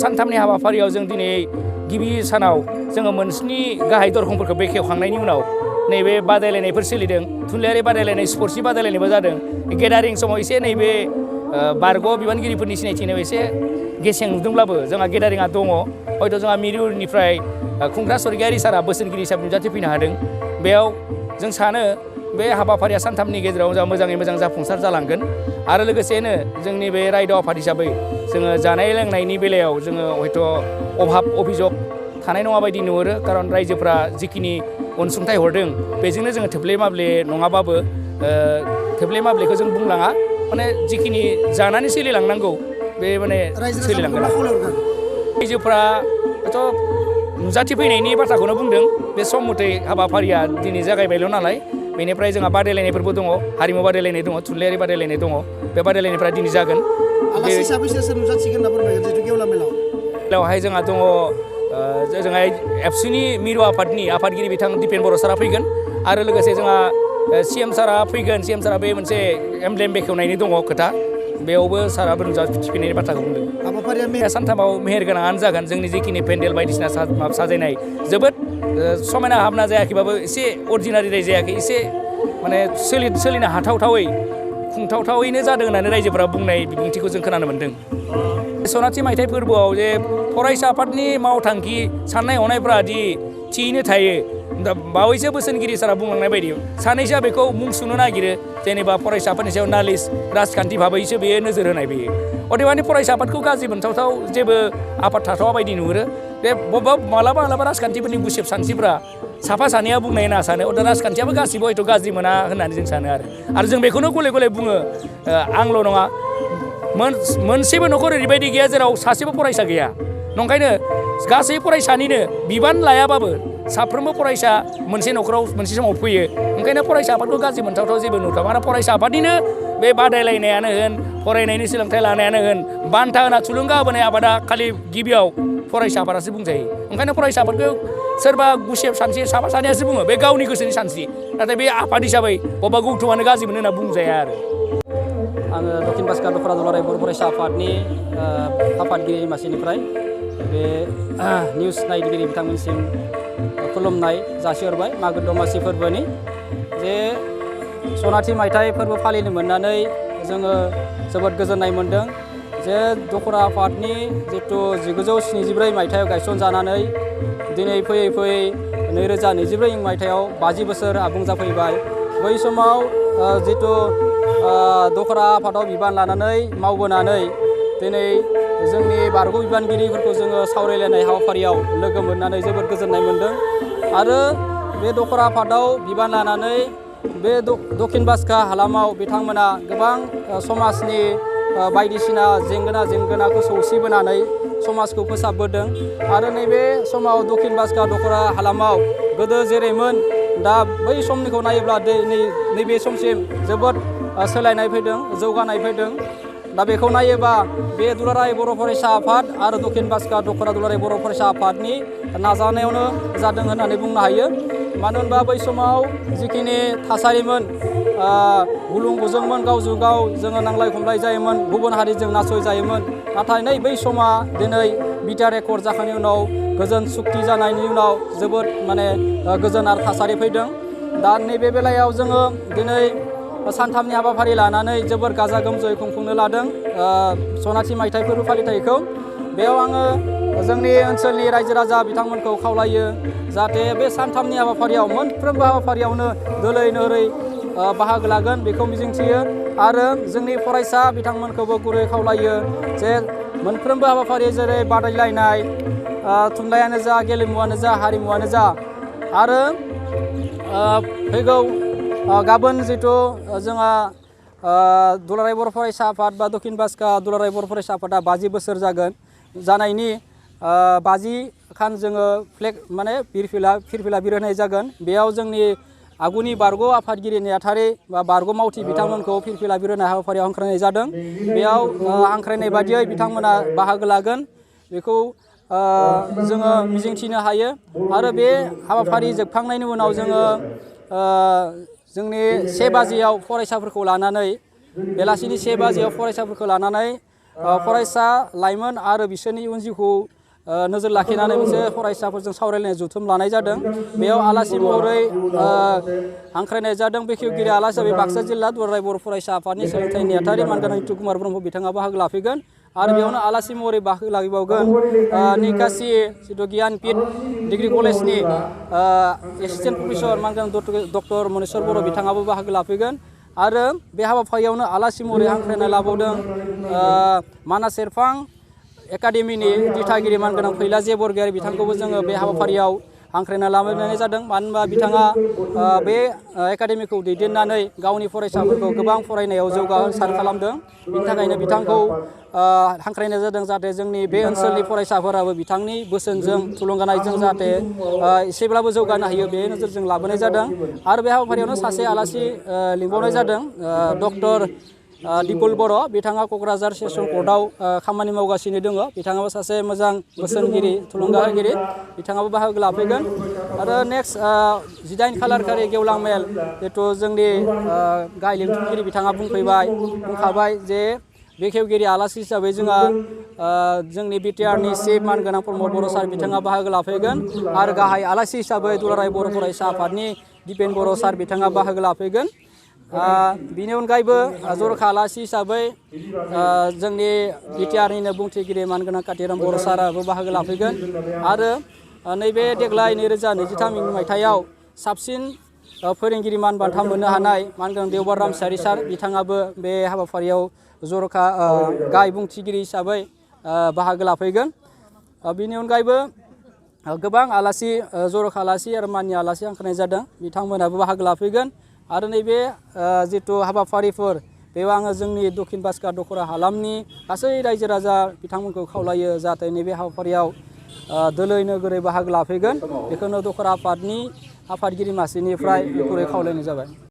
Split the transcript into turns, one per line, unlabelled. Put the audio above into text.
सानथामनि हाबाफारियाव जों दिनै गिबि सानाव जोङो मोनस्नि गाहाय दरखंफोरखौ बेखेवखांनायनि उनाव नैबे बादायलायनायफोर सोलिदों थुनलाइयारि बादायलायनाय स्पर्टसनि बादायलायनायबो जादों गेदारिं समाव एसे नैबे बारग' बिबानगिरिफोरनि सिनायथिनायाव एसे गेसें नुदोंब्लाबो जोंहा गेदारिंआ दङ हयथ' जोंहा मिरुनिफ्राय खुंग्रा स्वर्गियारि सारा बोसोनगिरि हिसाबै नुजाथि फैनो हादों बेयाव जों सानो बे हाबाफारिया सानथामनि गेजेराव जोंहा मोजाङै मोजां जाफुंसार जालांगोन आरो लोगोसेनो जोंनि बे रायजो आफाद हिसाबै जोङो जानाय लोंनायनि बेलायाव जोङो हयथ' अभाब अभिजग थानाय नङा बायदि नुहुरो खारन रायजोफ्रा जिखिनि अनसुंथाइ हरदों बेजोंनो जोङो थोब्ले माब्ले नङाबाबो थोब्ले माब्लेखौ जों बुंलाङा माने जिखिनि जानानै सोलिलांनांगौ बे माने सोलिलांगोन रायजोफ्रा हयथ' नुजाथि फैनायनि बाथ्राखौनो बुंदों बे सम मथे हाबाफारिया दिनै जागायबायल' नालाय बेनिफ्राय जोंहा बादायलायनायफोरबो दङ हारिमु बादायलायनाय दङ थुनलाइयारि बादायलायनाय दङ बे बादायलायनायफ्रा दिनै जागोन बेवहाय जोंहा दङ जोंहा एबसुनि मिरु आफादनि आफादगिरि बिथां दिपेन बर' सारा फैगोन आरो लोगोसे जोंहा CM सारा फैगोन CM सारा बे मोनसे एमब्लेम बेखेवनायनि दङ खोथा बेयावबो साराबो नुजाथिफैनायनि बाथ्राखौ बुंदों हाबाफारिया सानथामाव मेहेरगोनाङानो जागोन जोंनि जिखिनि पेन्डेल बायदिसिना साजायनाय जोबोद समायना हाबना जायाखैबाबो एसे अर्डिनारि जायाखै एसे माने सोलिनो हाथावथावै खुंथावथावैनो जादों होननानै रायजोफोरा बुंनाय बिबुंथिखौ जों खोनानो मोन्दों सनाथि मायथाइ फोरबोआव जे फरायसा आफादनि मावथांखि साननाय हनायफ्रा दि थियैनो थायो दा बावैसो बोसोनगिरि सारा बुंलांनाय बायदि सानैसोआ बेखौ मुं सुनो नागिरो जेनेबा फरायसाफोरनि सायाव नालिस राजखान्थि भाबैसो बेयो नोजोर होनाय बेयो अदेबानि फरायसा आफादखौ गाज्रि मोनथावथाव जेबो आफाद थाथावा बायदि नुहुरो बे मालाबा राजखान्थिफोरनि गुसेब सानस्रिफ्रा साफा सानैया बुंनाय होनना सानो अदा राजखान्थियाबो गासिबो हयथ' गाज्रि मोना होननानै जों सानो आरो जों बेखौनो गले गले बुङो आंल' नङा मोनसेबो न'खर ओरैबायदि गैया जेराव सासेबो फरायसा गैया नंखायनो गासै फरायसानिनो बिबान लायाबाबो साफ्रोमबो फरायसा मोनसे न'खराव मोनसे समाव फैयो ओंखायनो फरायसा आफादखौ गाज्रि मोनथावथाव जेबो नुथावा आरो फरायसा आफादनिनो बे बादायलायनायानो होन फरायनायनि सोलोंथाइ लानायानो होन बान्था होना थुलुंगा होबोनाय आबादा खालि गिबियाव फरायसा आफादासो बुंजायो ओंखायनो फरायसा आफादखौ सोरबा गुसेब सानस्रि साफा सानैयासो बुङो बे गावनि गोसोनि सानस्रि नाथाय बे आफाद हिसाबै बबेबा गौथुमानो गाज्रि मोनो होनना बुंजाया आरो
आङो दक्षिण बाक्सा दख'रा दुलाराय बर' फरायसा आफादनि आफादगिरि मासिनिफ्राय बे निउस नायगिरि बिथांमोनसिम खुलुमनाय जासिहरबाय मागो दमासि फोरबोनि जे सनाथि मायथाइ फोरबो फालिनो मोननानै जोङो जोबोद गोजोननाय मोन्दों जे दख'रा आफादनि जितु 1974 मायथाइयाव गायसनजानानै दिनै फैयै फैयै 2024 मायथाइयाव 50 बोसोर आबुं जाफैबाय बै समाव जितु दख'रा आफादाव बिबान लानानै मावबोनानै दिनै जोंनि बारग' बिबानगिरिफोरखौ जोङो सावरायलायनाय हाबाफारियाव लोगो मोननानै जोबोद गोजोननाय मोन्दों आरो बे दख'रा आफादाव बिबान लानानै बे दक्षिण बाक्सा हालामाव बिथांमोना गोबां समाजनि बायदिसिना जेंगोनाखौ सौसिबोनानै समाजखौ फोसाबबोदों आरो नैबे समाव दक्षिण बाक्सा दख'रा हालामाव गोदो जेरैमोन दा बै समनिखौ नायोब्ला नैबे समसिम जोबोद सोलायनाय फैदों जौगानाय फैदों दा बेखौ नायोबा बे दुलाराय बर' फरायसा आफाद आरो दक्षिण बाक्सा दख'रा दुलाराय बर' फरायसा आफादनि नाजानायावनो जादों होननानै बुंनो हायो मानो होनबा बै समाव जिखिनि थासारिमोन गुलुं गुजुंमोन गावजों गाव जोङो नांलाय खमलाय जायोमोन गुबुन हारिजों नासय जायोमोन नाथाय नै बै समा दिनै बिटिआर एकर्ड जाखांनायनि उनाव गोजोन सुक्ति जानायनि उनाव जोबोद माने गोजोन आरो थासारि फैदों दा नैबे बेलायाव जोङो दिनै सानथामनि हाबाफारि लानानै जोबोर गाजा गोमजायै खुंफुंनो लादों सनाथि मायथाइ फोरबो फालिथायखौ बेयाव आङो जोंनि ओनसोलनि रायजो राजा बिथांमोनखौ खावलायो जाहाथे बे सानथामनि हाबाफारियाव मोनफ्रोमबो हाबाफारियावनो दोलै नोरै बाहागो लागोन बेखौ मिजिंथियो आरो जोंनि फरायसा बिथांमोनखौबो गुरै खावलायो जे मोनफ्रोमबो हाबाफारि जेरै बादायलायनाय थुनलाइयानो जा गेलेमुआनो जा हारिमुआनो जा आरो फैगौ गाबोन जितु जोंहा दुलाराय बर' फरायसा आफाद बा दक्षिण बाक्सा दुलाराय बर' फरायसा आफादा 50 बोसोर जानायनि 50 खान जोङो फ्लेग माने फिरफिला बिरहोनाय जागोन बेयाव जोंनि आगुनि बारग' आफादगिरि नेहाथारि बा बारग' मावथि बिथांमोनखौ फिरफिला बिरहोनाय हाबाफारियाव हांख्रायनाय जादों बेयाव हांख्रायनाय बादियै बिथांमोना बाहागो लागोन बेखौ जोङो मिजिंथिनो हायो आरो बे हाबाफारि जोबखांनायनि उनाव जोङो जोंनि 1 बाजियाव फरायसाफोरखौ लानानै बेलासिनि 1 बाजियाव फरायसाफोरखौ लानानै फरायसा लाइमोन आरो बिसोरनि इयुन जिउखौ नोजोर लाखिनानै मोनसे फरायसाफोरजों सावरायलायनाय जथुम लानाय जादों। बेयाव आलासि महरै हांख्रायनाय जादों बेखेवगिरि आलासि हिसाबै बाक्सा जिल्ला दुलाराय बर' फरायसा आफादनि सोलोंथाइ नेहाथारि मानगोनां नितु कुमार ब्रह्म बिथाङा बाहागो लाफैगोन आरो बेयावनो आलासि महरै बाहागो लाफैबावगोन निकासि जिथु गियानपीठ डिग्री कलेजनि एसिस्टेन्ट प्रफेसर मानगोनां डक्टर मनेस्वर बर' बिथाङाबो बाहागो लाफैगोन आरो बे हाबाफारियावनो आलासि महरै हांख्रायना लाबावदों मानास सेरफां एकाडेमिनि दिथागिरि मानगोनां फैला जे बरगयारी बिथांखौबो जोङो बे हाबाफारियाव हांख्रायना लाबोनाय जादों। मानो होनबा बिथाङा बे एकाडेमिखौ दैदेननानै गावनि फरायसाफोरखौ गोबां फरायनायाव जौगासार खालामदों। बिनि थाखायनो बिथांखौ हांख्रायनाय जादों जाहाथे जोंनि बे ओनसोलनि फरायसाफोराबो बिथांनि बोसोनजों थुलुंगानायजों जाहाथे एसेब्लाबो जौगानो हायो बे नोजोरजों लाबोनाय जादों। आरो बे हाबाफारियावनो सासे आलासि लिंबावनाय जादों डक्टर दिपुल बर' बिथाङा क'क्राझार सेसन कर्टआव खामानि मावगासिनो दङ। बिथाङाबो सासे मोजां बोसोनगिरि थुलुंगा होगिरि बिथाङाबो बाहागो लाफैगोन। आरो नेक्स्ट 18 खालार खालि गेवलां मेल जिहेथु जोंनि गाहाय लिंथुमगिरि बिथाङा बुंखाबाय जे बेखेवगिरि आलासि हिसाबै जोंहा जोंनि बिटिआरनि चिफ मानगोनां प्रमद बर' सार बिथाङा बाहागो लाफैगोन आरो गाहाय आलासि हिसाबै दुलाराय बर' फरायसा आफादनि दिपेन बर' सार बिथाङा बाहागो लाफैगोन। बिनि अनगायैबो जर'खा आलासि हिसाबै जोंनि बिटिआरनिनो बुंथिगिरि मानगोनां कातिराम बर' साराबो बाहागो लाफैगोन आरो नैबे देग्लाय 2023 मायथाइयाव साबसिन फोरोंगिरि मान बान्था मोननो हानाय मानगोनां देवबार रामसियारि सार बिथाङाबो बे हाबाफारियाव जर'खा गाहाय बुंथिगिरि हिसाबै बाहागो लाफैगोन। बिनि अनगायैबो गोबां आलासि जर'खा आलासि आरो माननि आलासि हांख्रायनाय जादों बिथांमोनाबो बाहागो लाफैगोन। आरो नैबे जिथु हाबाफारिफोर बेयाव आङो जोंनि दक्षिण बाक्सा दख'रा हालामनि गासै रायजो राजा बिथांमोनखौ खावलायो जाहाथे नैबे हाबाफारियाव दोलै नोगोरै बाहागो लाफैगोन बेखौनो दख'रा आफादनि आफादगिरि मासिनिफ्राय गुरै खावलायनाय जाबाय।